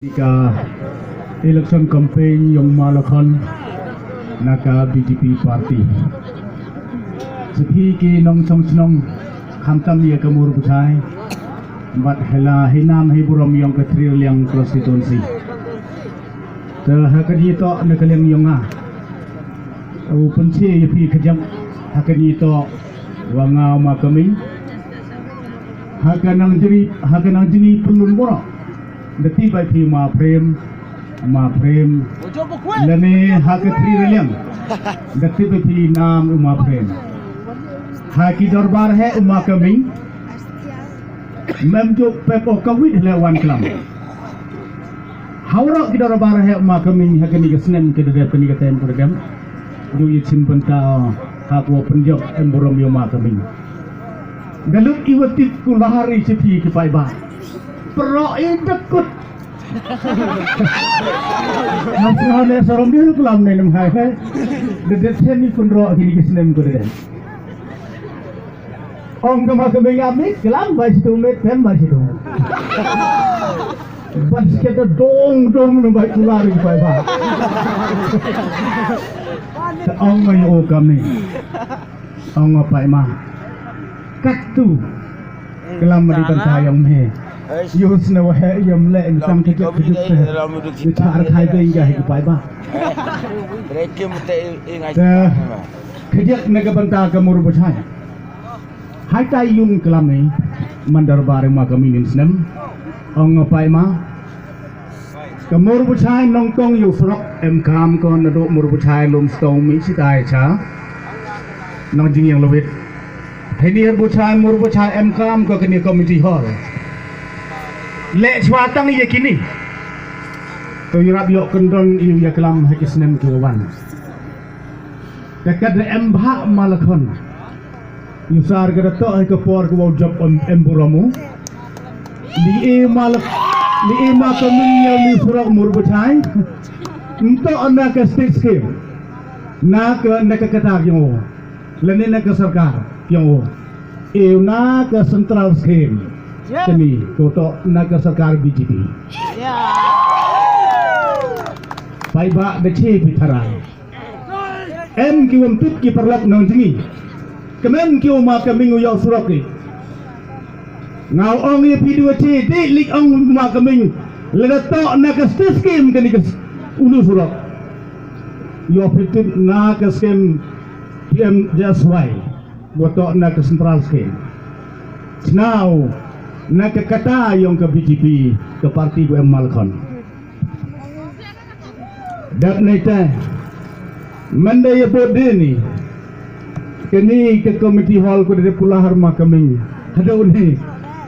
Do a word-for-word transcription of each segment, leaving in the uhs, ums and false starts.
Ka election campaign yong ma Lakhon na ka B J P party. Sa phi ki nongshong shnong khamtam ïa ka Mur Bushai bad hela hi nam hi burom yong ka Tri Raliang constituency. Te ha ka dei to na ka liang yong nga u pynche ïa phi ka jam ha ka dei to wa nga ma ka ming. Ha ka nang jri ha ka nang jri pynlun boro. Da tip ïa phi ma Prem, ma Prem. Lane ha ka Tri Raliang da tip ïa phi nam u ma Prem. Ha ki dorbar he u ma ka ming. Mem juk pep o ka wit le wan klam. Hawra ki dorbar he ma ka ming ha kani ka snem ka dep kani ka tem ka dep. Ju i chim penta ha ko pynjok em burom yo ma ka ming. Galut i watit ku lahari chiti ki pai ba. Pero i dekut. Nang sngone sarom di ku lam ne nem hai he. De de sen ni kun ro kini ki snem ku de. Ong ka ma ka ming amit klam bai situ mit pem bai situ. Basket da dong dong na bai kular i bai ba. Ta ong mai o kami. Ong o pai ma. Kat tu. Klam ma di banta yong me. Yus na wahe yom le in tam kejut kejut te. Yu char khai be inga hi bai ba. Rekim te ingai. Te kejut na ka banta ka Mur Bushai. Hai tai yun klam ni mandar bare ma ka minin snem. Ong pai ma. Ka Mur Bushai nongtong yu surok em kam ko na do Mur Bushai lum stong mi sitai cha. Nong jing yang lobit. Hini Bushai Mur Bushai em kam ko kini committee hall. Le chwa tang ye kini. To yurap yok kendon yu ya klam ha ki snem ki wan. Dekat de em bha ma Lakhon. Yu sar ka da toh ka por ka wau jop em em burom u. Li e ma Lak- li e ma ka ming ya li surok Mur Bushai. Nto na ka state scheme. Na ka na ka kata yong u. Lane na ka sarkar yong u. E na ka central scheme. Kani ko to na ka sarkar B J P. Pai ba da che pi tharai. Em ki wam tut ki paralok nong jngi. Kmen ki wam ma ka ming u yok surok ki. Nga ong ïa phi dua chi di lik ong ma ka ming. Lada tok na ka state scheme kani ka unu surok. Yok phi tut na ka scheme P M J S Y. Wa tok na ka central scheme. Chnaw na ka kata yong ka B J P ka parti ku em ma Lakhon. Dap neta manda ya bod deni. Kani ka committee hall ku dep pula har ma ka ming. Hada uni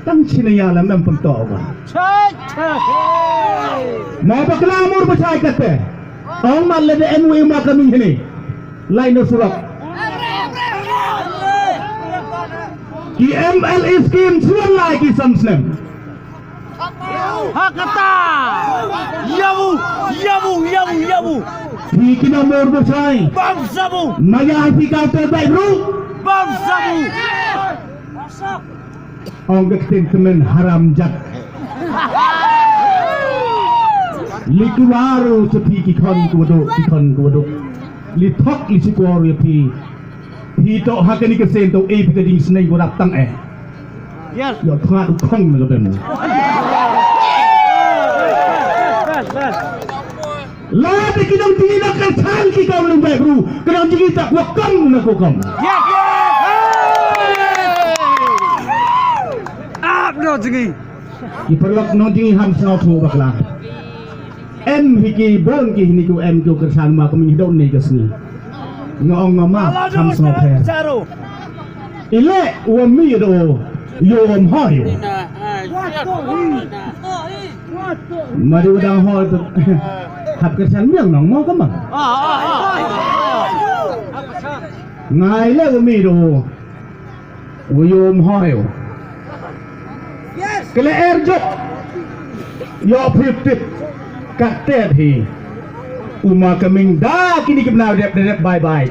tang china ya la mem pento ba. Ma bakla Mur Bushai kate. Ong ma lada M W ma ka ming hini. Lai no surok. Ki M L A scheme chuan lai ki sam snem. Hakata! Yabu! Yabu! Yabu! Yabu! Hi kina Mur Bushai. Bam sabu! Maya hi ka te bai ru. Bam sabu! Ong ka ktien tmen haram jat. Li kuaru sepi ki khon kuadu ki khon kuadu. Li thok li sukor ya pi. Pi to ha kani ka sen to e pi ka ding snei kuadu tang eh. Yes. Yo thnga du khong na ka ben. La te ki nong jngi na ka thang ki kam lum bai bru. Ki nong jngi ta kwa kam na ko kam. Yes. Ap nong jngi. Ki paralok nong jngi ham sngau thu bakla. Em hi ki bon ki hini ku em ku kersan ma kami don ni ka sngi. Nga ong nga ma ham sngau pher. Ile wa mi do yo om hoy. Ma di u dang hoi tu hap ka chan miang nong mo ka ma. Ngai le u mi ru. U yum hoi u. Kle er jop. Yo pip tip. Ka tet hi. U ma ka ming da kini ki bnai dep dep bye bye.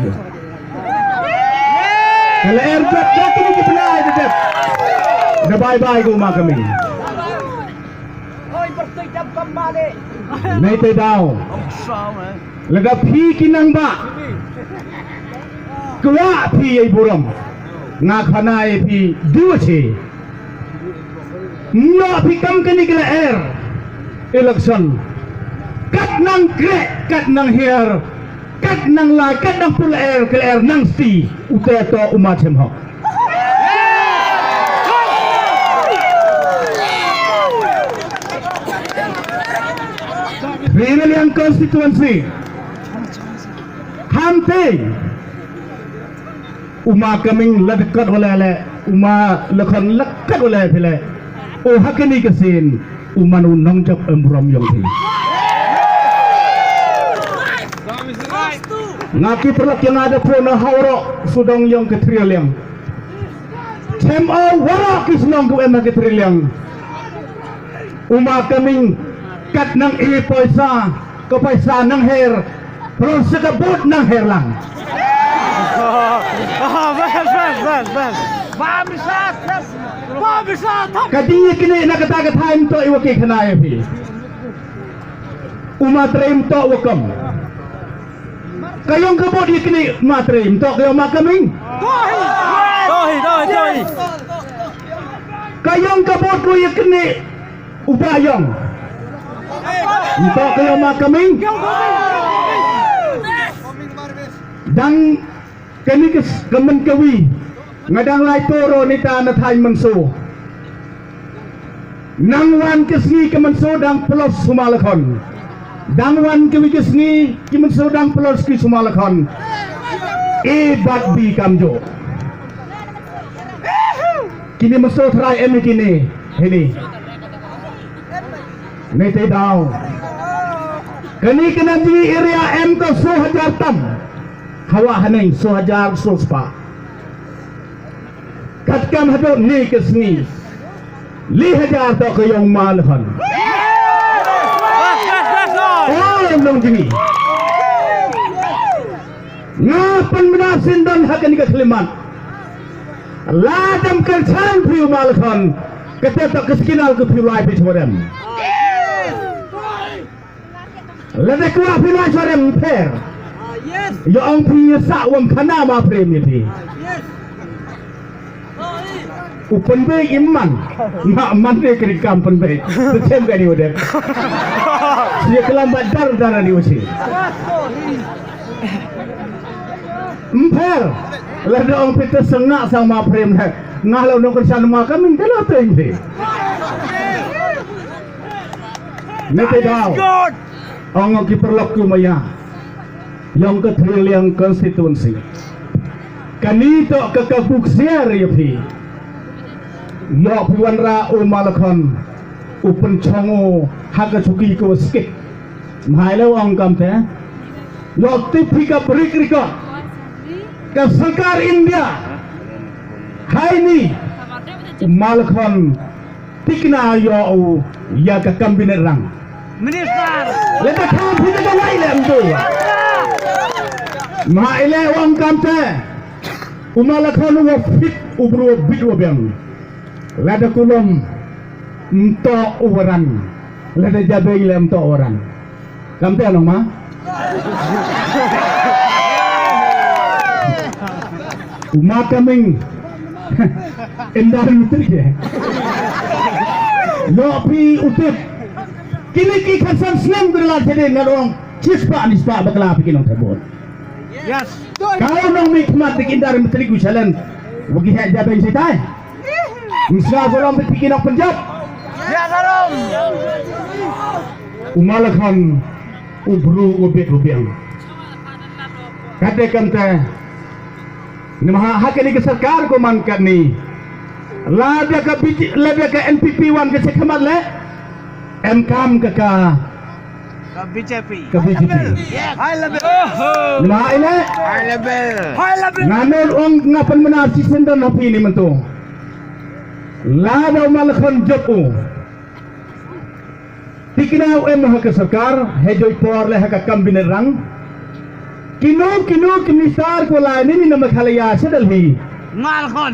Ka la er jop da kini ki bnai dep dep. Da bye bye ko ma ka ming. Nei te daw. Lada phi ki nang ba kwah phi ïa i burom, nga khana ïa phi duh shi. Ym ïoh phi kam kane ka lyer election. Kat nang khreh, kat nang hiar, kat nang lai, kat nang pul lyer, ka lyer nang sti, u te to u ma chem hok. Ri Liang constituency. Kham te. U ma Kaming la dkot wala le, u ma Lakhon la dkot wala phi le. O ha kane ka sien u man u nongjop em burom ïong phi. Nga ki paralok ïa nga da pho na ha waroh sawdong ïong ka Tri Liang. Chem o waroh ki shnong ku em ha ka Tri Liang. U ma Kaming kat nang i poisa, ka poisa nang her, pynlong sa ka vote nang her lang. Bas, bas, bas, bas. Ka dei kine na kata ka thaiñ to i wa ki khana ïa phi. U ma Trei ym to wa kam. Ka ïong ka vote ïa kine ma Trei, ym to ka ïong ma Kaming. Tohi, tohi, tohi. Ka ïong ka vote ko ïa kine u ba ïong. Ym to ka ïong ma Kaming. Dang kane ka s-, ka Mynkawi. Nga dang lai toro nita na thaiñ Mynso. Nang wan ka sngi ka Mynso dang pynlong sumar lakhon. Dang wan ka wi ka sngi ki Mynso dang pynlong sngi sumar lakhon. E bad bi kam jo. Kine Mynso trai em kine. Hini. Nei te daw. Kane ka Nanjing area em ka so hajar tam. Hawa haneng so hajar so spah. Katkam haduh ne ka sngi. Li hajar to ka ïong ma Lakhon. Oh, long jini. Nga pynbna syndon ha kane ka khlimat. La dam kan chan phi u ma Lakhon. Kata to ka signal ka phi lai phi chorem. Lada kwah phi la shorem pher. Ïa ong phi ïa sa wam khana ma phrem ïa phi. U pynbeit im man. Ma man ne kri kam pynbeit. Te chem ka ni u dep. Ïa klam ba dar dar ni u shi. Ym pher. Lada ong phi te sengak sang ma phrem ne. Nga la nong kan shan ma ka min te la teng phi. Nete daw. Ong ki paralok ki maya. Ïong ka Tri Liang constituency. Kani to ka ka buk siar ïa phi. Ïoh phi wanrah u ma Lakhon. U pynchong u ha ka chuki ko skit. Mhai le ong kam te. Ïoh tip phi ka brik rikot. Ka sorkar India. Hai ni. U ma Lakhon. Tikna ïoh u ïa ka cabinet rang. Minister. Lada kham phi ka wai le mtu. Ma ile ong kam te. U ma Lakhon u wa fit u bru bit u biang. Lada kulom mto u waran. Lada jabeng le mto u waran. Kam te nong ma. U ma Kaming. Indar mutri ke. Lo pi utip. Kini ki khasan snem kini la jadi ngadong. Chispa nispa bakla pi kinong tabon. Yes. Kau nong mi khmat dik indar mutri ku challenge. Wagi hek jabeng sitai. Misra salam pi kinong penjat. Ya salam. U ma Lakhon u bru u bit u biang. Kate kante. Namar ha kani ka sorkar ko man kani. Lada ka B J, lada ka N P P wan ka chekhmat le. Em kam ka ka. Ka B J P. Ka B J P. High level. Namar ile. High level. High level. Nganur ong ngapan menar si sendon hapi ni mentu. Lada u ma Lakhon jop u. Tikna u em ha ka sorkar, he joi por le ha ka cabinet rang. Kino, kino, ki minister ko lai ni ni na Meghalaya, sa Delhi. Ngal khon.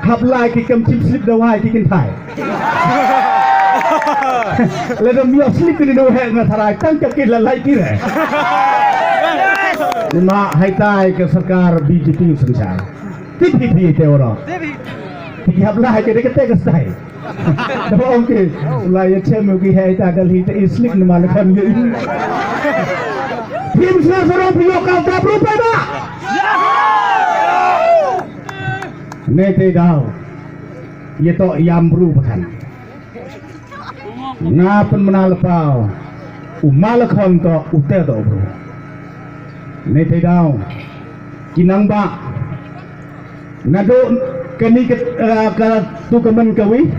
Hap lai ki kam chip slip da wai ki kin thai. Lada ym ïoh slip kine, no heh nga tharai tang ka ki la lai ki re. Nima haitai ka sorkar B J P synshar. Tip hi phi te ora. Tip hi hap lai ka de ka te ka stai. Daba ong ki la ïa chem ki heh ita Delhi te i slip nima la khon ki. Phim sngewsarong phi ïoh counter bru paidbah. Ne te daw. Ïa to ïam bru ba khan. Nga pynmynna lypa u ma la khon to u te to bru. Ne te daw. Ki nang ba. Naduh kane ka, ah, ka tu ka man ka wi.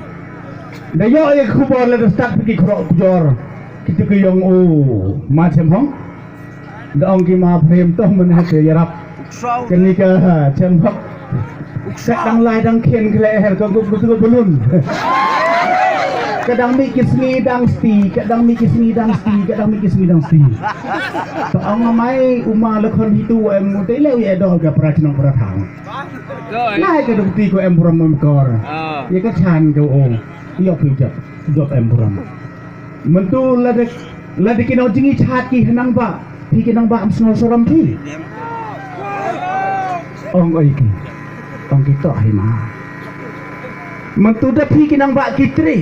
Da ïoh ïa ka khubor lada stad phi ki khrok kujor. Kita ka ïong u ma chem hok. Da ong ki ma phrem to man ha ka ïarap. Kane ka, ah, chem hok. Ka dang lai dang khen kle her ka gup gup ka balun. Ka dang mih ki sngi dang sti, ka dang mih ki sngi dang sti, ka dang mih ki sngi dang sti. To ong mai u ma la khon hitu em mu te le u ïa dol ka pra chnong pra thang. Lai ka dukti ko em burom em kor. Ah. Ïa ka chan ko o. Ïoh phi jop, jop em burom. Myntu lada, lada ki nong jingïachat ki hanang ba, phi ki nong ba am sngewsarong phi. Ong oi ki. Ong ki to hi ma. Myntu da phi ki nong ba ki tri.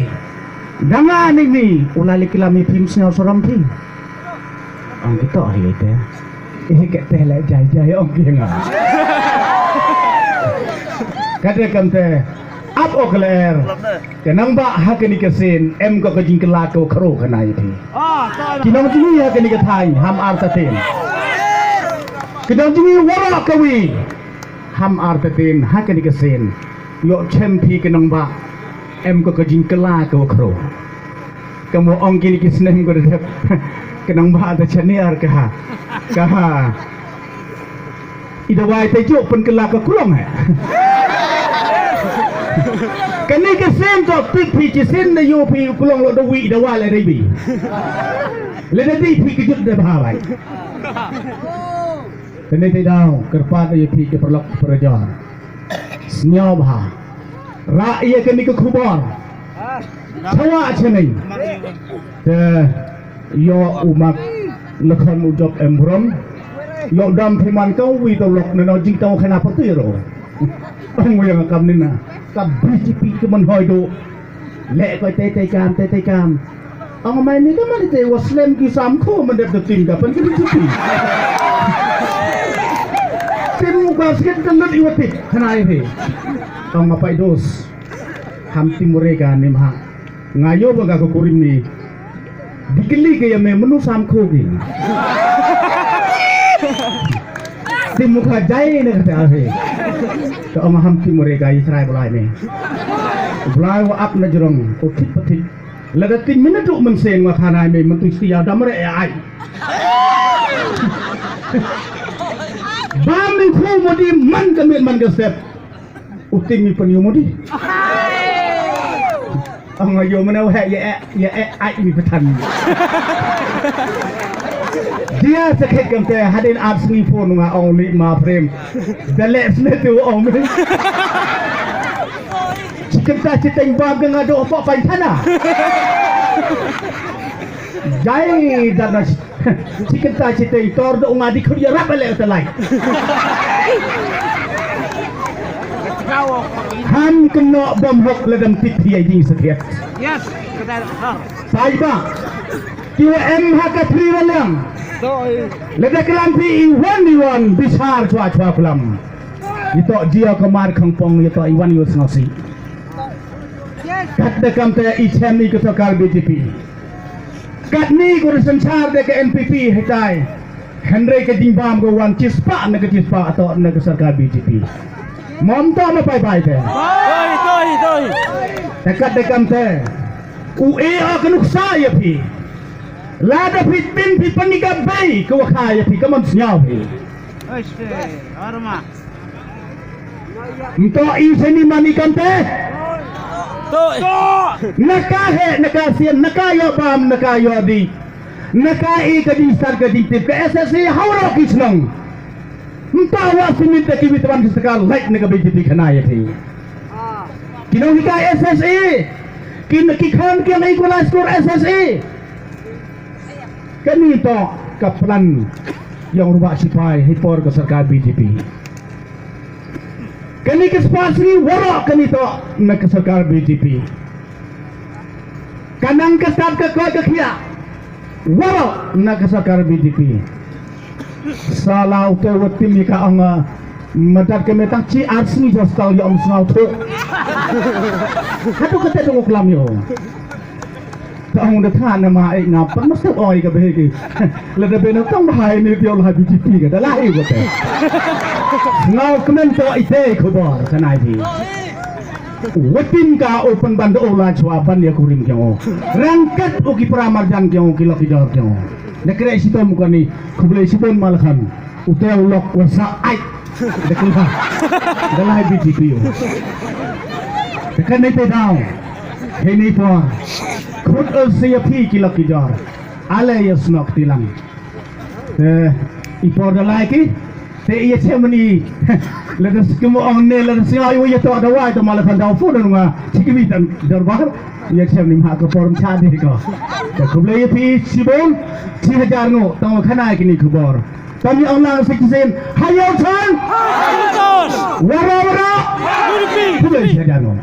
Da nga ni ni, u la li ki la mi phim sngewsarong phi. Ong ki to hi te. Eh, ka te la jai jai ong ki nga. Ka de kam te ap ok ler. Ka nang ba ha kani ka sien em ko ka jingkylla ko khro ka nai phi. Ki nong jingïa ha kani ka thaiñ ham artatien. Ki nong jingïa waroh ka wi ham artatien ha kani ka sien. Ïoh chem phi ka nang ba em ko ka jingkylla ko khro. Ka mo ong kini ki snem ko dep. Ka nang ba da chaniar ka ha. Ka ha. I dawai te juk pynkylla ka klong he. Kani ka sien to tip phi ki sien da yu phi klong lo da wi dawai le dei bi. Le da dei phi ki jut da ba bai. Kani te daw kyrpad yu phi ki perlok perjor. Sñiaw bha. Ra ïa kani ka khubor. Chawa chaneng. Te ïoh u mak lakhon u jop em brom. Ïoh dam phi man ka wi to lok na no jing to khana pati ro. Ong wi nga kam ni na. Ka B J P ka man hoi do. Leh ko te te kam te te kam. Ong mai ni ka man te wa slem ki sam kho man dep te tim ka pan ki chuti. Tim ka skit ka lut iwati. Hanai he. Ong ma pai dos. Ham tim re ka nim ha. Nga ïoh ba nga ka kurim ni. Dikli ka ïa me menu sam kho ki. Tim mukha jai ne kata ahi. Ka ong ham tim re ka i trai bulai me. Bulai wa ap na jrong. O thik pathik. Lada tin minit duk men sen wa khanai me mentu sia dam re ai. Bam ni khu modi man ka mit man ka step. Uting mi pynïoh modi. Ang ayo mana wahai ya eh ya eh ai mi patan. Dia sakit kamte hadin ap sngi phone nga ong li ma frame. Dalek sne tu ong mi. Chicken ta chiteng bam ke ngado apa pain thana. Jai dana. Chi kynta chi tei tor da u nga di khun ïarap ale uta lai. Ham kynnoh bym hok lada ym tip phi ïa i jingsakhriat. Yes. Paidbah. Ki wa em ha ka Tri Raliang. Lada klam phi i wan i wan bishar chwa chwa klam. Ito jia ka mar khangpong ito i wan i wa sngawsi. Kat da kam te i chem i ka sorkar B J P. Katni ko da synshar da ka N P P hitai. Hynrei ka jingbam ko wan chispah na ka chispah ato na ka sorkar B J P. Mom to ma pai pai te. Toi, toi, toi. Ta kat da kam te. U e a ka nuksa ïa phi. Lada phi tin phi panika bei ka wakha ïa phi ka mon sñiaw phi. Oiste, arma. Nto i seni mani kante. To. Naka he, naka sien, naka yo bam, naka yo di. Naka i ka di star ka di tip ka S S C hauro ki snong. Nto wa sumit da ki witwan ki saka like naka B J P khana ya thi. Ki nong ka S S C. Ki, ki khon ki ïa equalize score S S A. Kane to ka plan ïa u rangbah sipai ha i por ka sorkar B J P. Kane ka spah sngi waroh kane to na ka sorkar B J P. Ka nang ka stad ka koit ka khiah waroh na ka sorkar B J P. Sala u te wat tim ïa ka ong, ah, madat ka metang chi ar sngi jo stal ïa ong sngewthuh. Hato kata dong klam ïa u. Ta ong da than na ma ai ngap pan mas ong ïa ka beh ki. Lada beh na tang bahai ni tiaw la B J P ka da la ïa u te. Ngaw kmen to ite khubor ka nai di. Watin ka u pynban da u la chwa ban ïa kurim kiang u. Rangkat u ki para marjan kiang u ki lok ki jor kiang u. Na kre shitom kani khublei shibun Malakhan. U te u lok wa sa ai. Da kla. Da lai B J P u. Da kan nei te daw. Hei nei por. Khut ul se ïa phi ki lok ki jor. Ale ïa snok tilang. Eh, i por da lai ki. Te ïa chem ni. Lada skem ong ne lada sngewai ïa to da wai to Malakhan daw phone nga. Chikimi tan dorbar. Ïa chem ni ma ka por cha di ko. Te khublei ïa phi shibun. Chi hajar ngo tang khana kini khubor. Tang ïa ong lang citizen. Hayo chan. Wara wara. Khublei chi hajar ngo.